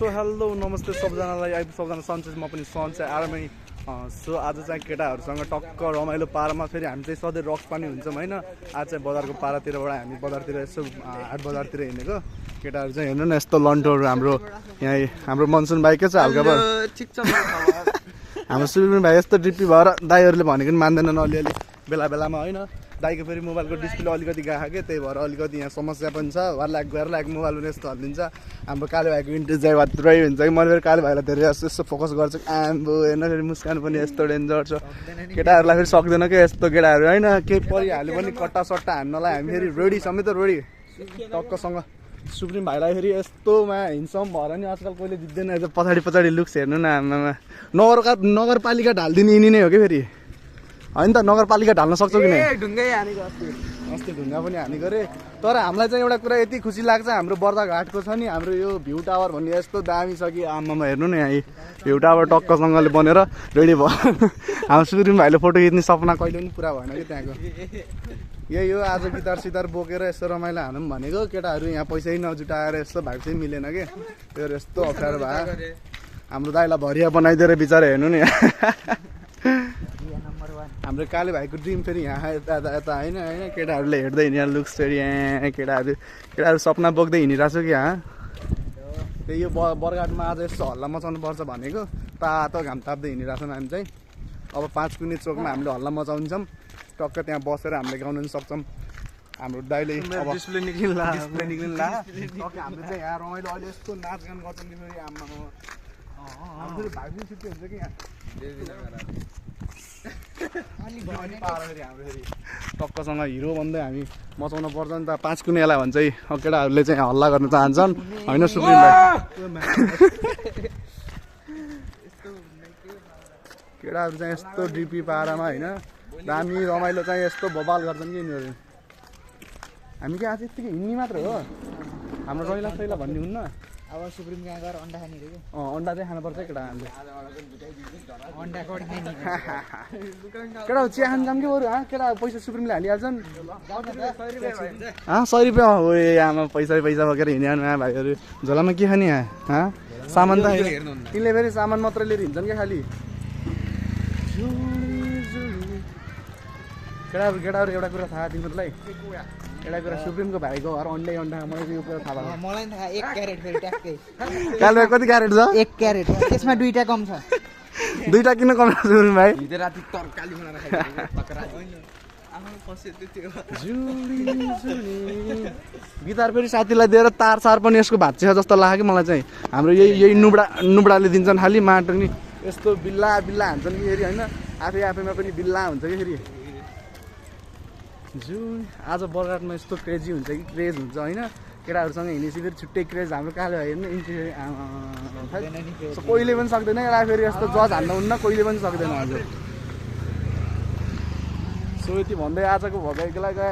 so hello नमस्ते सबजनालाई सबजना सन्चै म पनि सन्चै आरामै सो आज चाहिँ केटाहरूसँग टक्क रमाइलो पारामा फेरि हामी चाहिँ सधैँ रक्स पानी हुन्छौँ होइन आज चाहिँ बजारको पारातिरबाट हामी बजारतिर यसो हाट बजारतिर हिँडेको केटाहरू चाहिँ हेर्नु न यस्तो लन्टोहरू हाम्रो यहाँ हाम्रो मनसुन भाइ के छ हल्का ठिक छ हाम्रो सुबिन भाइ यस्तो डिपी भएर दाइहरूले भनेको पनि मान्दैनन् अलिअलि बेला बेलामा होइन दाइको फेरि मोबाइलको डिस्प्ले अलिकति गएको के त्यही भएर अलिकति यहाँ समस्या पनि छ घर मोबाइल पनि यस्तो हालिदिन्छ हाम्रो काले भाइको इन्ट्रेस्ट चाहिँ पुरै हुन्छ कि मैले फेरि काले भाइलाई धेरै जस्तो यस्तो फोकस गर्छु आम्बो हेर्न फेरि मुस्कान पनि यस्तो डेन्जर छ केटाहरूलाई फेरि सक्दैन क्या यस्तो केटाहरू होइन केही परिहाल्यो पनि कट्टा सट्टा हान्नलाई हामी फेरि रेडी समेत रेडी टक्कसँग सुप्रिम भाइलाई फेरि यस्तोमा हिँड्छौँ भएर नि आजकल कहिले जित्दैन पछाडि पछाडि लुक्स हेर्नु न आमामा नगरपालिका ढालिदिने यिनी नै हो कि फेरि होइन त नगरपालिका ढाल्न सक्छौ कि नै अस्ति ढुङ्गा पनि हानी गरे तर हामीलाई चाहिँ एउटा कुरा यति खुसी लाग्छ हाम्रो बर्दाघाटको छ नि हाम्रो यो भ्यू टावर भन्ने यस्तो दामी छ कि आमामा हेर्नु न यहाँ भ्यू टावर टक्कसँगले बनेर रेडी भयो हाम्रो सुप्रिम भाइले फोटो खिच्ने सपना कहिले पनि पुरा भएन कि त्यहाँको यही हो आज गिटार सितार बोकेर यस्तो रमाइलो हानौँ भनेको केटाहरू यहाँ पैसै नजुटाएर यस्तो भएको चाहिँ मिलेन कि त्यो यस्तो अप्ठ्यारो भयो हाम्रो दाइलाई भरिया बनाइदिएर बिचरा हेर्नु नि हाम्रो काले भाइको ड्रिम फेरि यहाँ यता होइन होइन केटाहरूले हेर्दै हिँडेर लुक्स फेरि यहाँ केटाहरू सपना बोक्दै हिँडिरहेको छ कि यहाँ त्यही यो बरघाटमा आज यस्तो हल्ला मचाउनु पर्छ भनेको तातो घाम ताप्दै हिँडिरहेछौँ हामी चाहिँ अब 5 कुने चोकमा हामीले हल्ला मचाउँछौँ टक्क त्यहाँ बसेर हामीले गाउन पनि सक्छौँ हाम्रो दाइले डिस्प्ले निक्लिन्ला हामीले चाहिँ यहाँ रमाइलो अहिले यस्तो नाचगान गर्छौँ कि फेरि आमामा हाम्रो भाइ पनि छुट्टी हुन्छ कि यहाँ टक्कसँग हिरो भन्दै हामी मचाउनु पर्छ नि त 5 कुनेलाई भन्छ केटाहरूले चाहिँ हल्ला गर्न चाहन्छन् होइन सुप्रिम भाइ केटाहरू चाहिँ यस्तो डिपी पारामा होइन दामी रमाइलो चाहिँ यस्तो बबाल गर्छन् कि यिनीहरू हामी के आज यतिकै हिँड्ने मात्र हो हाम्रो रैला भन्ने हुन्न अब सुप्रिम कहाँ गएर अन्डा खाने रे अन्डा चाहिँ खानुपर्छ केटाहरूले केटा चिया खान जाऊँ कि बरु केटा पैसा सुप्रिमले हालिहाल्छन् 100 रुपियाँ हो आमा पैसा बोकेर हिँडिहाल्नु भाइहरू झोलामा के खाने यहाँ सामान त तिमीले फेरि सामान मात्र लिएर हिँड्छन् क्या खालि केटाहरू एउटा कुरा थाहा तिमीहरूलाई एउटा कुरा सुप्रिमको भाइको घर अन्डा मलाई यो कुरा थाहा भयो मलाई थाहा 1 क्यारेट फेरि ट्याक्कै कालमा कति क्यारेट छ 1 क्यारेट त्यसमा 2टा कम छ 2टा किन कम छ सुप्रिम भाइ हिजो राति तरकारी बनाएर खाइदिएको पकरा गिटार फेरि साथीलाई दिएर तार पनि यसको भाँच्छ जस्तो लाग्यो कि मलाई चाहिँ हाम्रो यही नुबडाले दिन्छन् खालि माटो नि यस्तो बिल्ला हान्छन् कि फेरि होइन आफैमा पनि बिल्ला हुन्छ कि फेरि आज बरघाटमा यस्तो क्रेजी हुन्छ कि क्रेज हुन्छ होइन केटाहरूसँग हिँडेपछि फेरि छुट्टै क्रेज हाम्रो कालो हेर्नु इन्ट्रेस्ट कहिले पनि सक्दैन यसलाई फेरि यस्तो जज हाल्न हुन्न कहिले पनि सक्दैन हजुर सो यति भन्दै आजको भगाइको लागि